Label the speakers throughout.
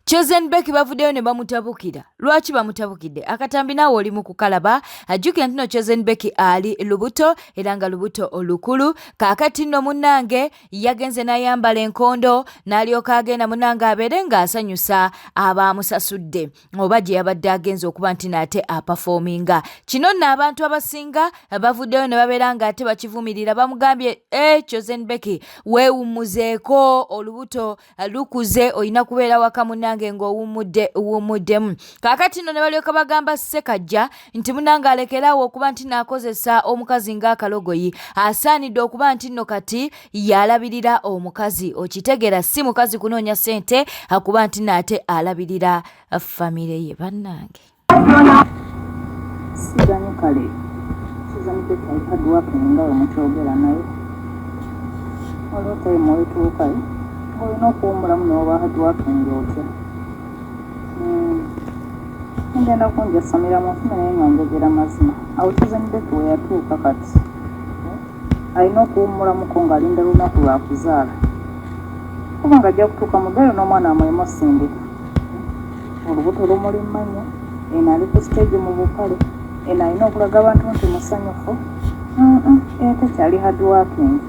Speaker 1: Chosen Becky bavuddeyo ne bamutabukira. Lwaki bamutabukidde? Akatambi naawe oli mu kukalaba. Ajjukira nti no Chosen Becky ali lubuto era nga lubuto olukulu. Kaakati nno munnange yagenze n'ayambala enkondo n'alyoka agenda munnange abeere ng'asanyusa abaamusasudde oba gye yabadde agenze okuba nti naate apafoominga. Kino nno abantu abasinga bavuddeyo ne babeera ng'ate bakivumirira bamugambye e Chosen Becky weewummuzeeko olubuto lukuze olina kubeera waka munange ng'owummudde wummudemu kaakati nno ne balyoka bagamba Ssekajja nti munange alekeraawo okuba nti naakozesa omukazi ng'akalogoyi asaanidde okuba nti nno kati yalabirira omukazi okitegeera si mukazi kunoonya ssente akuba nti naate alabirira famire ye bannange.
Speaker 2: Siganyi kale Susan Becky ali hard working nga bwe mukyogera naye waliwo time wetuuka ng'olina okuwummulamu n'oba hard working otya. Mugenda kunjasamira muntume naye nga njogera mazima. Awo Susan Becky we yatuuka kati alina okuwummulamuko ng'alinda lunaku lwa kuzaala kubanga ajja kutuuka mu ddwaliro n'omwana amuleme osindika. Olubuto lumuli mmanyo, eno ali ku siteegi mu bupale, eno alina okulaga abantu nti musanyufu. Eno tekyali hard working.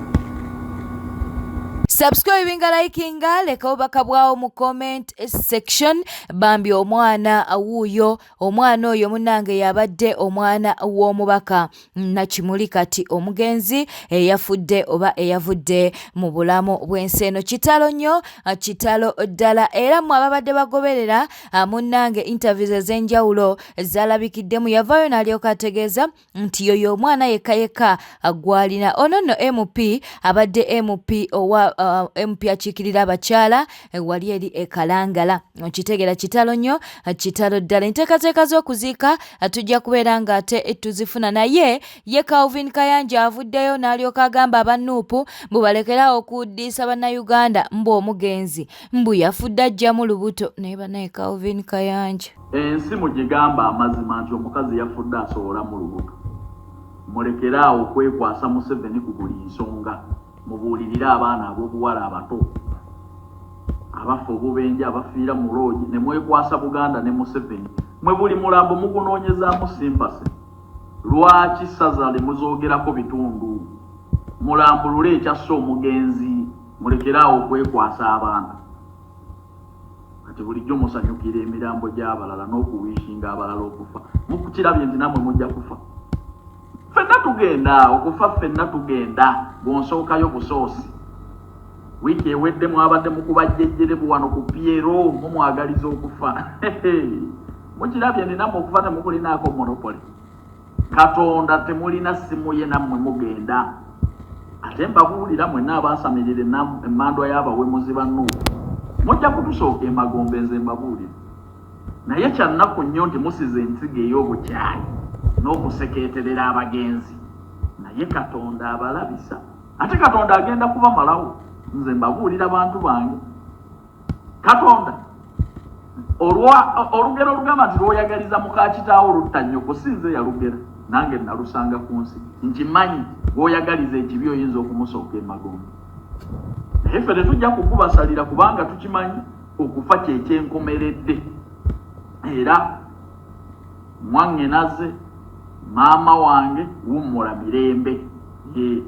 Speaker 1: Subscribinga, likinga, leka obubaka bwawo mu comment section. Bambi omwana wuuyo, omwana oyo munnange yabadde omwana w'omubaka Nakimuli kati omugenzi eyafudde oba eyavudde mu bulamu bw'ensi eno. Kitalo nnyo, kitalo ddala. Era mmwe ababadde bagoberera munnange interviews ez'enjawulo zalabikiddemu, yavaayo n'alyoka ategeeza nti yoyo omwana yekka yekka gw'alina. Ono nno MP abadde MP owa MP akiikirira abakyala wali eri e Kalangala. Okitegeera, kitalo nnyo, kitalo ddala. Enteekateeka z'okuziika tujja kubeera ng'ate tuzifuna, naye ye Calvin Kayanja avuddeyo n'alyoka agamba aba Nup mbu balekerawo okuddiisa Bannayuganda mbu omugenzi mbu yafudde ajjamu lubuto. Naye banaye Calvin Kayanja,
Speaker 3: ensi mugigamba amazima nti omukazi yafudde asowolamu lubuto. Mulekere awo okwekwasa Museveni ku buli nsonga. Mubuulirire abaana ab'obuwala abato abafa obubenje, abafiira mu loogi, ne mwekwasa Buganda ne Museveni. Mwe buli mulambo mugunoonyezaamu sympathy. Lwaki ssaza lemuzoogerako bitundu? Mulambulule ekyasse omugenzi, mulekere awo okwekwasa abantu. Kati bulijjo musanyukira emirambo gy'abalala n'okuwishinga abalala okufa. Mukirabye nti nammwe mujja kufa. Ffenna tugenda okufa, ffenna tugenda, bw'onsookayo busoosi. Wiiki ewedde mwabadde mukuba jjejjere wano ku Piero, mumwagaliza okufa. Mukirabye nti nammwe okufa temukulinaako monopoly. Katonda temulina ssimu ye, nammwe mugenda. Ate mbabuulira mwenna abaasamirira emmandwa y'abawemuzi ba Nuupu, mujja kutusooka emagombe, nze mbabuulira. Naye kya nnaku nnyo nti musize ensigo ey'obukyayi n'okusekeeterera abagenzi. Naye Katonda abalabisa. Ate Katonda agenda kubamalawo. Nze mbabuulira bantu bange. Katonda olugero olugamba nti lw'oyagaliza muka kitaawo lutta nnyoko, si nze yalugera, nange nalusanga ku nsi. Nkimanyi gw'oyagaliza ekibi oyinza okumusooka emagombe. Naye ffe tetujja kukubasalira kubanga tukimanyi okufa kyekyenkomeredde. Era mwaŋŋenaze maama wange, wummula mirembe. Ye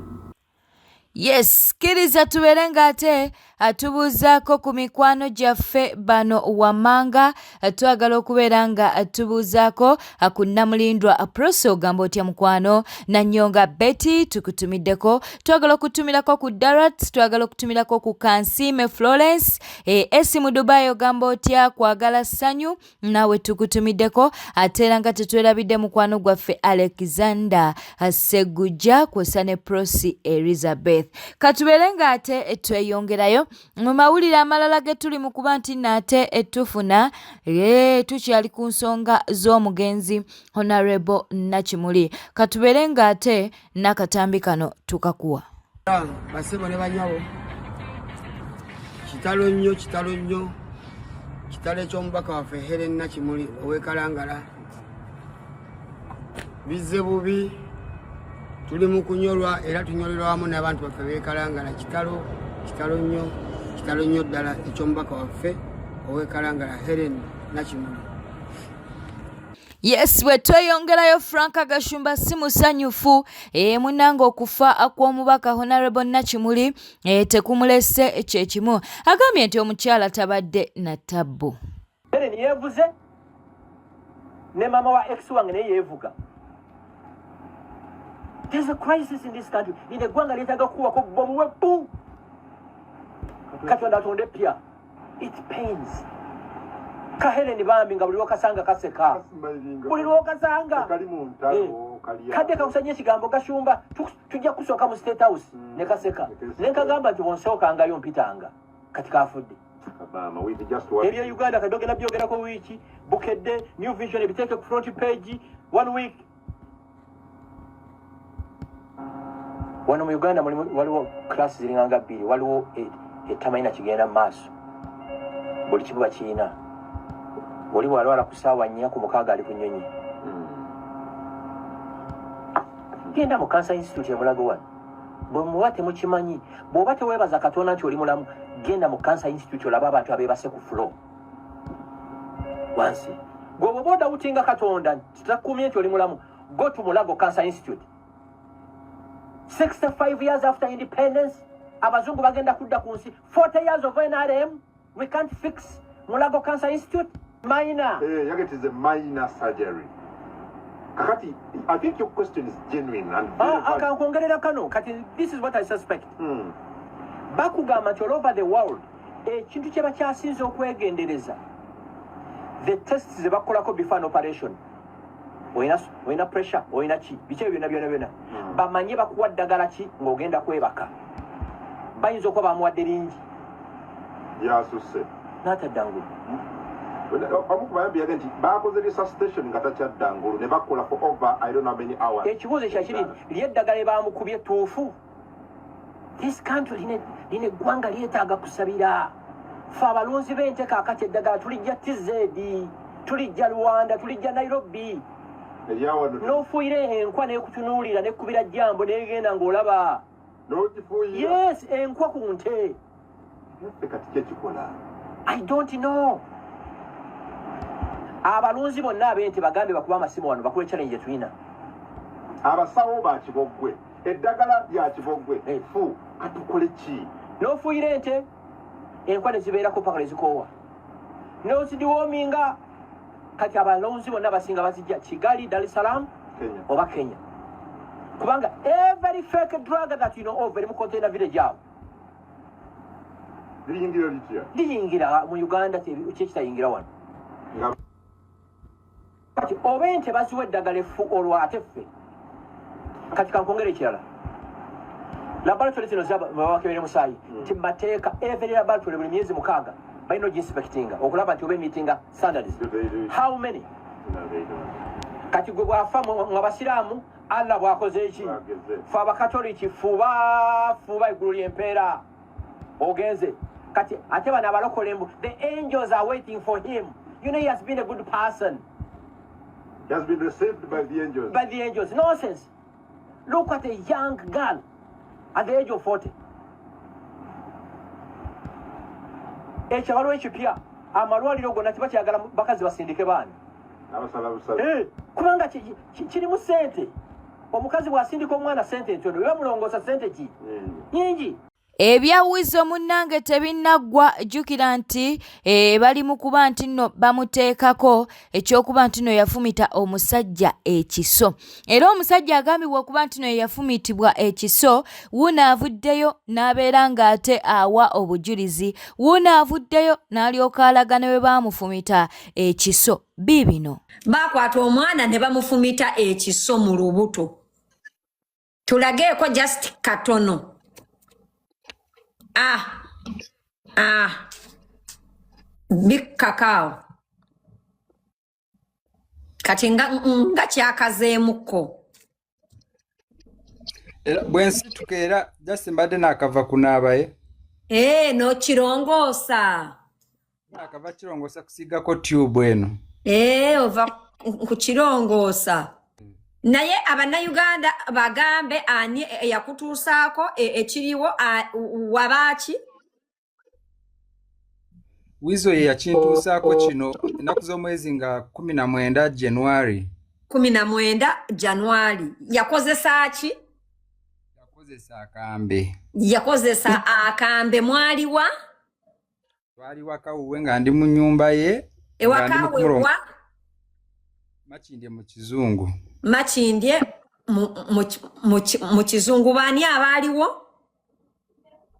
Speaker 1: Yes, kkiriza tubeere ng'ate atubuuzaako ku mikwano gyaffe bano wammanga. Twagala okubeera nga tubuuzaako ku Namulindwa Prosi, ogamba otya mukwano? Nanyonga Betty tukutumiddeko. Twagala okutumirako ku Darat, twagala okutumirako ku Kansiime Florence, Esi mu Dubai, ogamba otya? Kwagala Ssanyu naawe tukutumiddeko. Ate era nga tetwerabidde mukwano gwaffe Alexander Segujja kwosa ne Prosi Elizabeth. Katubeere ng'ate tweyongerayo mu mawulire amalala ge tuli mu kuba nti naate tufuna. Tukyali ku nsonga z'omugenzi Honorable Nakimuli. Katubeere ng'ate n'akatambi kano tukakuwa.
Speaker 4: Basebo ne banyabo, kitalo nnyo, kitalo nnyo, kitalo eky'omubaka waffe Helen Nakimuli ow'e Kalangala. Bizze bubi, tuli mu kunyolwa era tunyolerwa wamu n'abantu baffe b'e Kalangala. Kitalo, kitalo nnyo, kitalo nnyo ddala eky'omubaka waffe ow'e Kalangala Helen Nakimuli.
Speaker 1: Yes, bwe tweyongerayo Frank Gashumba si musanyufu e, munnange okufa kw'omubaka Honorable Nakimuli e, tekumulese kyekimu. Agambye nti omukyala tabadde na tabbu.
Speaker 5: Helen yeevuze ne maama wa ex wange naye yeevuga. There's a crisis in this country. Lino eggwanga lyetaaga kukuwako bbomu we bbu. Katonda atonde eppya. It pains. Ka Helen bambi nga buli lwokasanga kaseka. Buli lwokasanga. Eh. Kadde kakusanya ekigambo Gashumba tujja kusooka mu State House mm. ne kaseka. Ne nkagamba nti bwonsookangayo mpitanga. Kati kafudde. Ebya Uganda kati ogenda byogerako wiiki Bukedde New Vision ebiteeke ku front page one week. Wano mu Uganda mulimu waliwo class ziringa nga bbiri, waliwo etamanyi na kigenda mu maaso, buli kimu bakirina. Oli bw'alwala ku ssaawa 4 ku 6 ali ku nnyonyi. Genda mu Cancer Institute e Mulago wano, bwe muba temukimanyi, bw'oba teweebaza Katonda nti oli mulamu, genda mu Cancer Institute olabe abantu abeebase ku floor wansi. Gwe bw'oba odawutinga Katonda nti takuumye nti oli mulamu, go to Mulago Cancer Institute. 65 years after independence, abazungu bagenda kudda ku nsi. 40 years of NRM, we can't fix Mulago Cancer Institute. Minor.
Speaker 6: Eh, yageti is a minor surgery. Kakati, I think your question is genuine and very valid.
Speaker 5: Akankwongerera kano, kati this is what I suspect. Bakugamba nti all over the world, ekintu kye bakyasinze okwegendereza, the tests ze bakolako before an operation. Olina pressure, olina ki, biki ebyo byonna byonna byonna. Bamanye bakuwa ddagala ki ng'ogenda kwebaka. Bayinza okuba bamuwadde lingi.
Speaker 6: Yasusse.
Speaker 5: N'atadda ngulu.
Speaker 6: Omu ku bayambi yagambye nti baakoze resuscitation nga takyadda ngulu ne bakola for over I don't know how many hours.
Speaker 5: Ekibuuzo ekya kiri nti lye eddagala lye baamukubye ttuufu? This country lino eggwanga lyetaaga kusabira. Ffe abalunzi b'ente kaakati eddagala tulijja TZ, tulijja Rwanda, tulijja Nairobi. N'ofuuyira enkwa n'ekutunuulira n'ekubira jambo n'egenda ng'olaba.
Speaker 6: N'ogifuuyira?
Speaker 5: Yes, enkwa ku nte.
Speaker 6: Naffe kati ki ekikola?
Speaker 5: I don't know. Abalunzi bonna ab'ente bagambe bakube amasimu wano bakube challenge gye tulina.
Speaker 6: Abasawo ba kiboggwe, eddagala lya kiboggwe, ffu, katukole ki?
Speaker 5: N'ofuuyira ente, enkwa ne zibeerako paka lwe zikoowa. N'ozidiwoominga. Kati abalunzi bonna abasinga bazijja Kigali, Dar es Salaam oba Kenya. Kubanga every fake drug that you know of eri mu container village awo.
Speaker 6: Liyingira litya?
Speaker 5: Liyingira mu Uganda, ki ekitayingira wano? Kati oba ente baziwa eddagala effu olwo ate ffe. Kati kankwongere ekirala. Laboratory zino babakebera musaayi nti mu mateeka every laboratory buli myezi 6 balina oginspectinga okulaba nti oba emitinga standards. How many? Kati gwe bw'afa mu abasiraamu Allah bw'akoze ki? Ffe abakatoliki fuba fuba eggulu ly'empeera ogenze. Kati ate bano abalokole mbu the angels are waiting for him. You know he has been a good person.
Speaker 6: He has been received by the angels.
Speaker 5: By the angels. Nonsense. Look at a young girl at the age of 40. Ekyo waliwo ekipya amalwaliro gonna tebakyagala bakazi basindike baana. Kubanga kirimu ssente. Omukazi bw'asindika omwana ssente ntono, bwe bamulongoosa ssente ki? Nyingi.
Speaker 1: Ebya Weasel munnange tebinnaggwa, jjukira nti bali mu kuba nti nno bamuteekako eky'okuba nti nno yafumita omusajja ekiso. Era omusajja agambibwa okuba nti nno ye yafumitibwa ekiso, wuuno avuddeyo n'abeera ng'ate awa obujulizi. Wuuno avuddeyo n'alyoka alaga ne bwe baamufumita ekiso. Biibino.
Speaker 7: Baakwata omwana ne bamufumita ekiso mu lubuto. Tulageeko just katono. Bikkakaawo. Kati nga kyakazeemukko.
Speaker 8: Era bwe nsituka era just mbadde naakava kunaaba ye.
Speaker 7: N'okirongoosa.
Speaker 8: Naakava kirongoosa kusiigako tube eno.
Speaker 7: Ova ku kirongoosa. Naye Abannayuganda bagambe ani eyakutuusaako ekiriwo wabaaki?
Speaker 8: Wizo ye yakintuusaako kino ennaku z'omwezi nga 19 January.
Speaker 7: 19 January. Yakozesa ki?
Speaker 8: Yakozesa akambe.
Speaker 7: Yakozesa akambe. Mwaliwa?
Speaker 8: Twali waka wuwe nga ndi mu nnyumba ye.
Speaker 7: Ewaka we wa?
Speaker 8: Makindye mu Kizungu.
Speaker 7: Makindye mu Kizungu. Baani abaaliwo?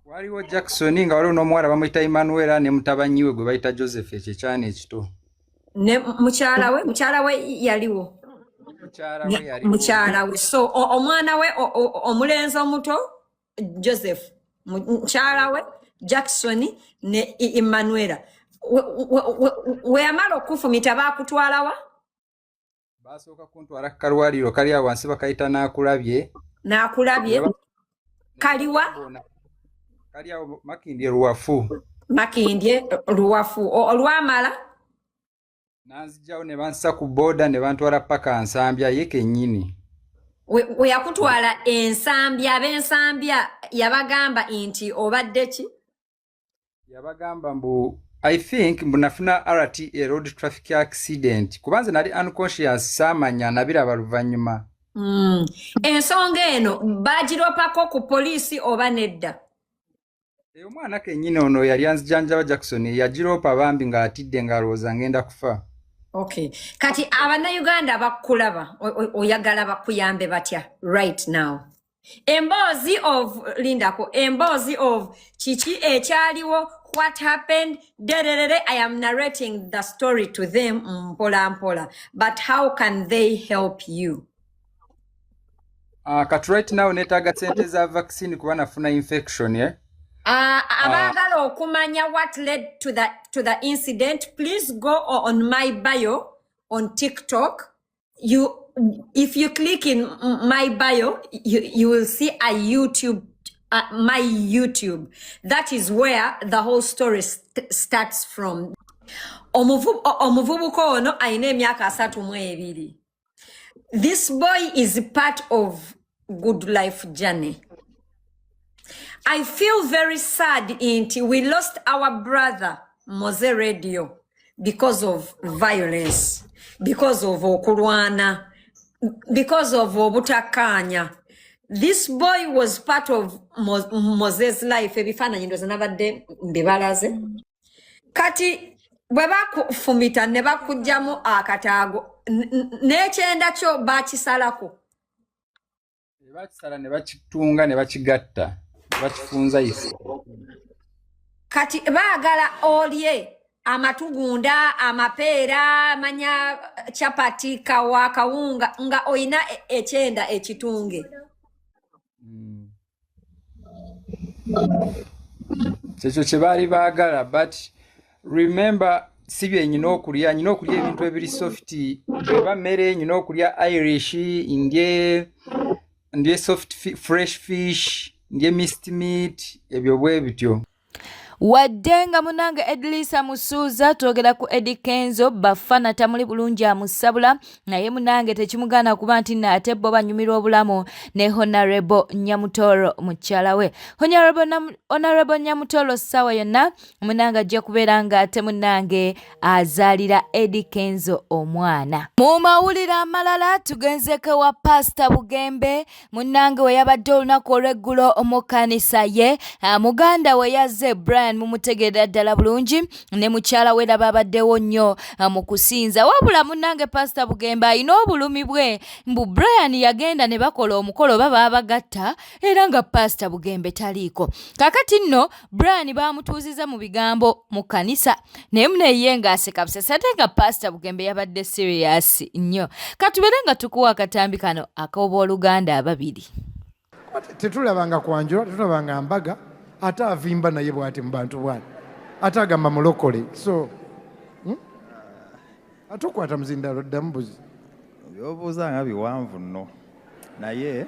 Speaker 8: Waliwo Jackson, nga waliwo n'omuwala bamuyita Emmanuela ne mutabanyi we gwe bayita Joseph, ekyo ekyana ekito.
Speaker 7: Ne mukyala we? Mukyala we yaliwo?
Speaker 8: Mukyala we yaliwo.
Speaker 7: Mukyala we. So omwana we omulenzi omuto Joseph, mukyala we, Jackson ne Emmanuela. We yamala okufumita, baakutwalawa?
Speaker 8: Basooka kuntwala ku kalwaliro kali awo wansi, bakayita Naakulabye.
Speaker 7: Naakulabye kaliwa?
Speaker 8: Kali awo Makindye Luwafu.
Speaker 7: Makindye Luwafu. Olwamala?
Speaker 8: Nanzijjawo ne bansa ku booda ne bantwala paka Nsambya ye kennyini.
Speaker 7: We yakutwala Ensambya, ab'Ensambya yabagamba nti obadde ki?
Speaker 8: Yabagamba mbu, I think mbu nafuna RTA, road traffic accident, kuba nze nali unconscious, saamanya, nabiraba luvannyuma.
Speaker 7: Ensonga eno bagiropako ku poliisi oba nedda?
Speaker 8: Omwana kennyini ono yali anzijanjaba, Jackson, yagiroopa bambi ng'atidde, ng'alowooza ngenda kufa.
Speaker 7: Okay, kati Abannayuganda bakulaba, oyagala bakuyambe batya right now? Emboozi of lindako, emboozi of kiki ekyaliwo, what happened, dererere. I am narrating the story to them mpola mpola, but how can they help you?
Speaker 8: Kati right now neetaaga sente za vaccine kuba nafuna infection, eh?
Speaker 7: Abaagala okumanya what led to the incident, please go on my bio on TikTok. You if you click in my bio, you will see a YouTube, my YouTube. That is where the whole story starts from. Omuvubuka ono alina emyaka 32. This boy is part of Good Life Journey. I feel very sad nti we lost our brother Mose Radio because of violence, because of okulwana, because of obutakkaanya. This boy was part of Moses' life. Ebifaananyi ndowooza nabadde mbibalaze. Kati bwe bakufumita ne bakuggyamu akataago n'ekyenda kyo bakisalako.
Speaker 8: Bakisala ne bakitunga ne bakigatta ne bakifunza isi.
Speaker 7: Kati baagala olye amatugunda, amapeera, manya chapati, kawa, kawunga, nga oyina ekyenda ekitunge.
Speaker 8: Kyekyo kye baali baagala, but remember, si bye nyina okulya. Nyina okulya ebintu ebiri soft. Bweba mmere, nyina okulya irish, ndye soft fresh fish, ndye minced meat, ebyo bwe bityo.
Speaker 1: Wadde nga munange Edrisa Musuuza, twogera ku Eddy Kenzo, bafana tamuli bulungi, amusabula, naye munange tekimugaana kuba nti nno ate bo banyumirwa obulamu ne Honorable Nyamutoro, mukyala we. Honorable Nyamutoro ssaawa yonna munange ajja kubeera nga ate munange azaalira Eddy Kenzo omwana. Mu mawulire amalala, tugenzeko wa Pasita Bugembe, munnange we yabadde olunaku olw'eggulo mu kkanisa ye. Muganda we yazze, Brian, mumutegeerera ddala bulungi, ne mukyala we raba abaddewo nnyo mu kusinza. Wabula munnange Pasita Bugembe alina obulumi bwe mbu Brian yagenda ne bakola omukolo oba baabagatta, era nga Pasita Bugembe taliiko. Kaakati nno Brian baamutuuziza mu bigambo mu kkanisa, naye muneye ng'aseka busesi, ate nga Pasita Bugembe yabadde serious nnyo. Katubeere nga tukuwa akatambi kano ak'obooluganda ababiri.
Speaker 9: Tetulabanga kwanjula, tetulabanga mbaga, ate avimba naye bw'ati mu bantu bw'ati, ate agamba mulokole. So Ate okwata muzindalo, ddamu buzi.
Speaker 10: Byobuuza nga biwanvu nno, naye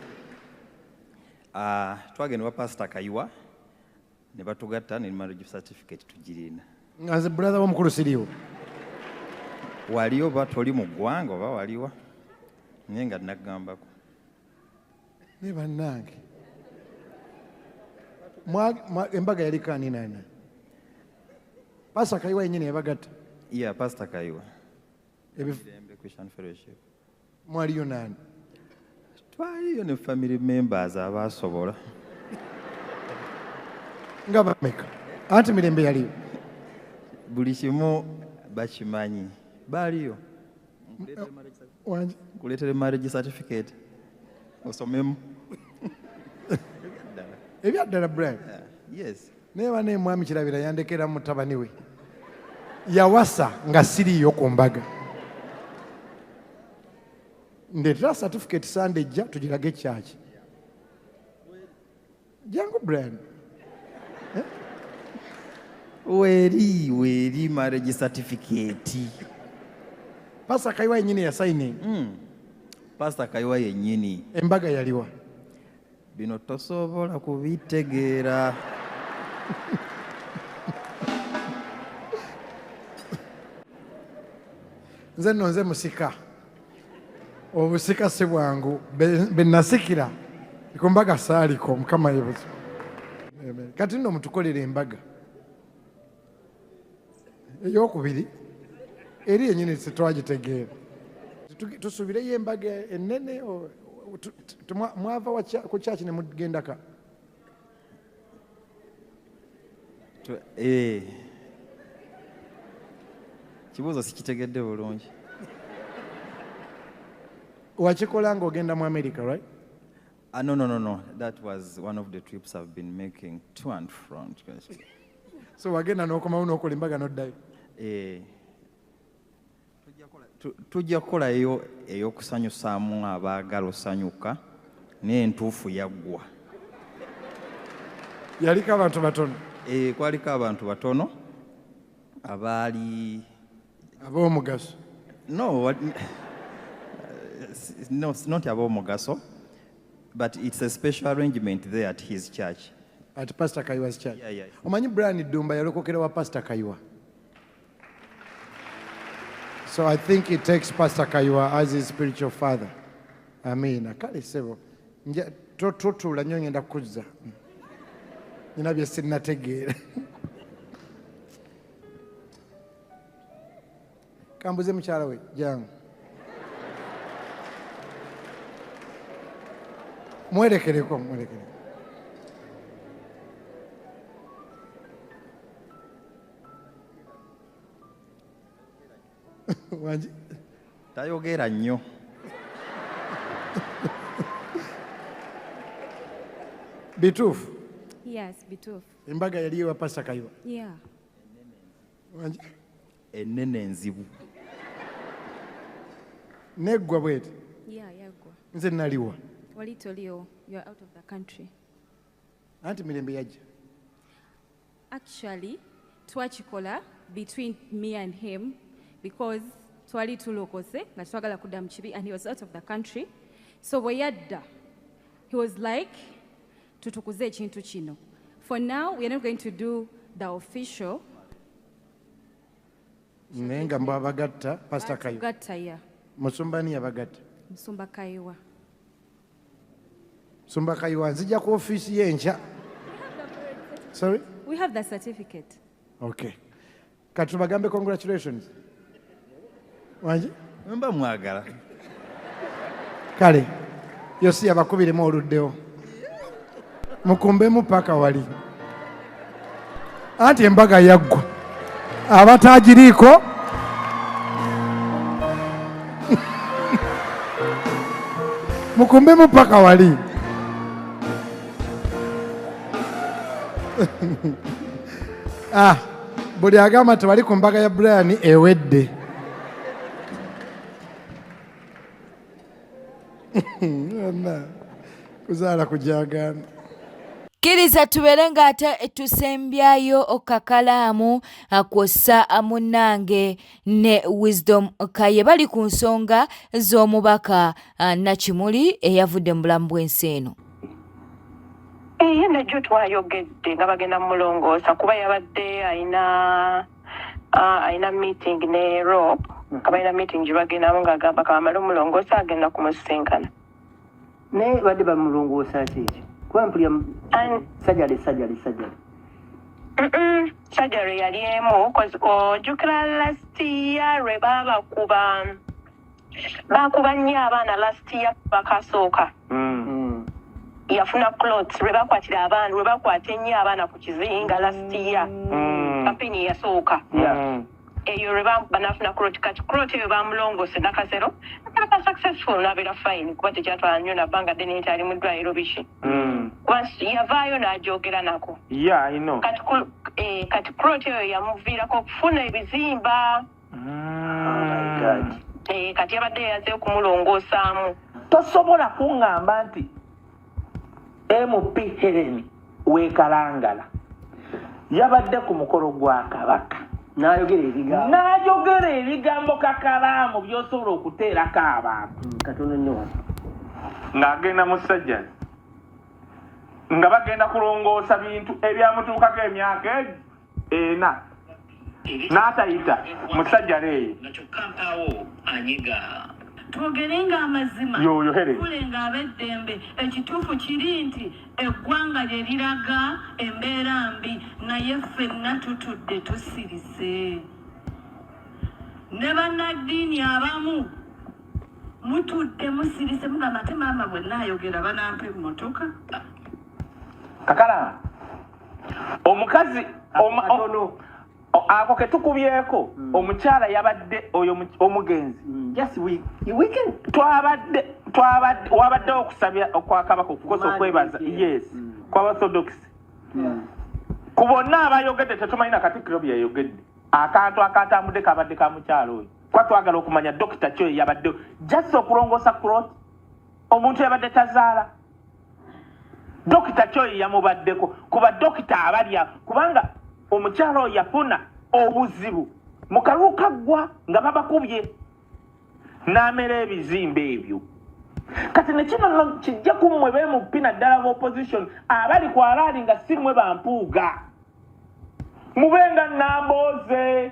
Speaker 10: twagenda wa Pasita Kayiwa ne batugatta ne marriage certificate tugirina.
Speaker 9: Nga nze brother w'omukulu siriiwo?
Speaker 10: Wali oba toli mu ggwanga oba waliwa, naye nga naggambako.
Speaker 9: Ne bannange, embaga yali kaninana? Pastor Kayiwa yennyini yabagatta?
Speaker 10: Yeah, Pastor Kayiwa. Mirembe Christian Fellowship.
Speaker 9: Mwaliyo nani?
Speaker 10: Twaliyo ne family members abasobola.
Speaker 9: Nga bameka? Anti Mirembe yaliyo.
Speaker 10: Buli kimu bakimanyi. Baaliyo. Nkuleetere marriage certificate osomemu.
Speaker 9: Ebyaddala Brian.
Speaker 10: Yes.
Speaker 9: Naye bane mwami Kirabira yandekera mutabani we. Yawasa nga siriiyo ku mbaga. Ndeetera certificate Sunday ejja tugirage kyaki. Jangu Brian.
Speaker 10: Eh? Weri weri marriage certificate.
Speaker 9: Pastor Kayiwa yennyini ya signing.
Speaker 10: Pastor Kayiwa yennyini.
Speaker 9: Embaga yaliwa.
Speaker 10: Bino tosobola kubitegeera.
Speaker 9: Nze nno nze musika. Obusika si bwangu. Be nasikira ku mbaga saaliko. Mukama yeebazibwe. Amen. Kati nno mutukolere embaga eyokubiri eri yennyini tetwagitegeera. Tusuubireyo embaga ennene. Mwava ku kyaki ne mugendaka?
Speaker 10: Kibuuzo sikitegedde bulungi.
Speaker 9: Wakikola ng'ogenda mu America, right?
Speaker 10: No, no, no, no. That was one of the trips I've been making to and front.
Speaker 9: So wagenda n'okomawo n'okola embaga n'oddayo?
Speaker 10: Tujja kukolayo ey'okusanyusaamu abaagala osanyuka, naye entuufu yaggwa.
Speaker 9: Yaliko abantu batono?
Speaker 10: Kwaliko abantu batono abaali
Speaker 9: ab'omugaso.
Speaker 10: No, no, not ab'omugaso, but it's a special arrangement there at his church.
Speaker 9: At Pastor Kayiwa's church.
Speaker 10: Yeah.
Speaker 9: Omanyi Brian Ddumba yalokokera wa Pastor Kayiwa. So I think he takes Pastor Kayiwa as his spiritual father. Amina. Kale sebo. Totuula nnyo ngenda kukuzza. Nina bye sinnategeera. Kambuze mukyala we, jangu. Mwerekereko, mwerekereko. Wangi?
Speaker 10: Tayogera nnyo.
Speaker 9: Bituufu?
Speaker 11: Yes, bituufu.
Speaker 9: Embaga yali ewa Pastor Kayiwa?
Speaker 11: Yeah.
Speaker 9: Wangi?
Speaker 10: Ennene enzibu.
Speaker 9: Neggwa bweti?
Speaker 11: Yeah, yaggwa.
Speaker 9: Nze naliwa.
Speaker 11: Wali toliyo, you are out of the country.
Speaker 9: Anti Mirembe yajja.
Speaker 11: Actually, twakikola between me and him because twali tulokose nga twagala kudda mu kibi and he was out of the country. So bwe yadda, he was like, tutukuze ekintu kino. For now, we are not going to do the official.
Speaker 9: Naye nga mbwabagatta Pastor Kayiwa.
Speaker 11: Gatta, yeah.
Speaker 9: Musumba ani yabagatta?
Speaker 11: Musumba Kayiwa.
Speaker 9: Musumba Kayiwa nzija ku ofiisi ye enkya. Sorry?
Speaker 11: We have the certificate.
Speaker 9: Okay. Kati tubagambe congratulations. Wangi?
Speaker 10: Mba mwagala.
Speaker 9: Kale, Yosi abakubiremu oluddewo. Mukumbemu paka wali. Anti embaga yaggwa. Abataagiriiko mukumbemu paka wali. Buli agamba tebali ku mbaga ya Brian ewedde. Kuzaala kujagaana.
Speaker 1: Kkiriza tubeere ng'ate tusembyayo kakalaamu kwossa munnange ne Wisdom Kaye bali ku nsonga z'omubaka Nakimuli eyavudde mu bulamu bw'ensi eno.
Speaker 12: Ye najjo twayogedde nga bagenda mulongoosa kuba yabadde alina meeting ne Rob, nga balina meeting gye bagendamu ng'agamba kabamale omulongoosa agenda kumusisinkana.
Speaker 5: Naye badde bamulongoosa ki ekyo? Kuba mpulira sajale sajale sajale.
Speaker 12: Surgery yali emu 'cause ojjukira last year lwe baabakuba, baakuba nnyo abaana last year bakasooka. Yafuna clots lwe bakwatira abaana, lwe bakwata ennyo abaana ku kizinga last year. Campaign eyasooka. Eyo lwe bamukuba n'afuna clot. Kati clot eyo bamulongoose Nakasero, aba successful n'abeera fine, kuba tekyatwala nnyo nabbanga ddene nti ali mu ddwaliro biki. Kuba yavaayo n'agyogera nako.
Speaker 13: Yeah, I know.
Speaker 12: Kati kati clot eyo yamuviirako okufuna ebizimba. Kati yabadde yaze okumulongoosaamu.
Speaker 13: Tosobola kuŋŋamba nti MP Helen wekalangala yabadde ku mukolo gwa Kabaka
Speaker 5: n'ayogera ebigambo,
Speaker 13: n'ayogera ebigambo kakalaamu by'osobola okuteerako abantu.
Speaker 5: Katono nnyo wano.
Speaker 13: Ng'agenda mu sajjani nga bagenda kulongoosa bintu ebyamutuukako emyaka egi 4 n'atayita musajjala eyo.
Speaker 14: Nga kyokka mpaawo anyega.
Speaker 15: Twogerenga amazima,
Speaker 13: Yoyo Helen.
Speaker 15: Tufuulenga ab'eddembe. Ekituufu kiri nti eggwanga lye liraga embeera mbi naye ffenna tutudde tusirise. Ne bannaddiini abamu mutudde musirise mugamba ate maama bwe nnaayogera banampa emmotoka.
Speaker 13: Kakala omukazi ako ketukubyeko omukyala yabadde oyo omugenzi.
Speaker 5: Yes, we can.
Speaker 13: Twabadde wabaddewo okusabya okwa Kabaka, okukosa
Speaker 5: Kumande
Speaker 13: okwebaza.
Speaker 5: weekend.
Speaker 13: Yes, kwa Orthodox. Ku bonna abayogedde tetumanyi na Katikkiro bye yayogedde. Akantu akatambudde kabadde ka mukyala oyo, kuba twagala okumanya dokita kyoyo yabaddewo just okulongoosa clot, omuntu yabadde tazaala. Dokita kyoyo yamubaddeko kuba dokita abalya, kubanga omukyala oyo yafuna obuzibu mu kalulu kaggwa nga babakubye n'amera ebizimba ebyo. Kati ne kino nno kijja ku mmwe bemupi, naddala b'opposition abali ku alaali nga si mmwe bampuuga, mube nga Nambooze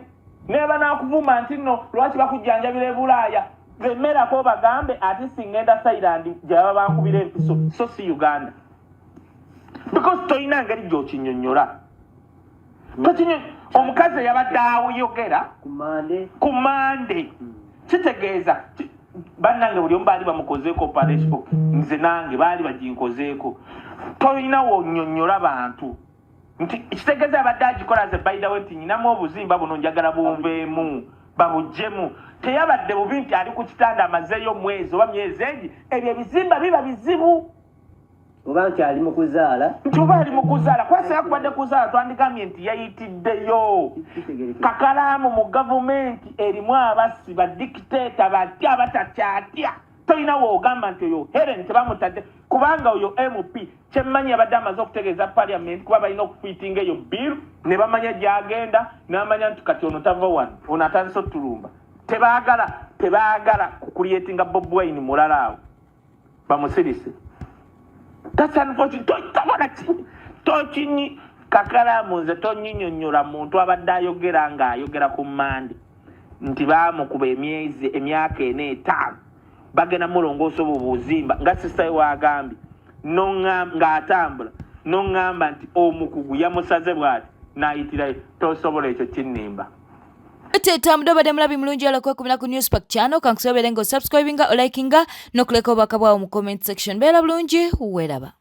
Speaker 13: neba nakuvuma nti nno lwaki bakujjanjabira e Bulaaya, lemerako bagambe ate singenda Thailand gye baba bankubira empiso, so si Uganda, because tolina ngeri gy'okinyonnyola. Omukazi eyabadde awuyogera ku Mande kitegeeza bannange buli omu baali bamukozeeko operation, nze nange baali baginkozeeko. Tolina wonyonnyola bantu nti kitegeeza abadde agikola ze by the way nti nyinamu obuzimba buno njagala bunveemu babuggyemu. Teyabadde bubi nti ali ku kitanda amazeeyo mwezi oba myezi egi, ebyo ebizimba biba bizibu.
Speaker 5: Oba nti ali mu kuzaala.
Speaker 13: Nti oba ali mu kuzaala, kwasa yakubadde kuzaala, twandigambye nti yayitiddeyo kakalaamu mu gavumenti erimu abassi badikiteeta batya abatakyatya. Tolina woogamba nti oyo Helen tebamutadde, kubanga oyo MP kyemmanyi yabadde amaze okutegeeza parliament, kuba balina okufiitinga eyo bill ne bamanya gyagenda, n'amanya nti kati ono tava wano, ono atandise otulumba. Tebaagala kucreatinga Bobi Wine mulala awo bamusirise. That's unfortunate. Tobola tokinyi kakalaamu nze tonyinyonnyola muntu abadde ayogera ng'ayogera ku Mande nti baamukuba emyezi emyaka 4 5, bagenda mulongoosa obwo buzimba nga sisita we waagambye, ng'atambula noŋŋamba nti omukugu yamusaze bw'ati n'ayitirayo. Tosobola ekyo kinnimba.
Speaker 1: Tetambudde obadde mulabi mulungi ala kwekumira ku Newspark channel. Kankusobere nga osubscribinga, olikinga n'okuleka obubaka bwawo mu comment section. Beera bulungi, weeraba.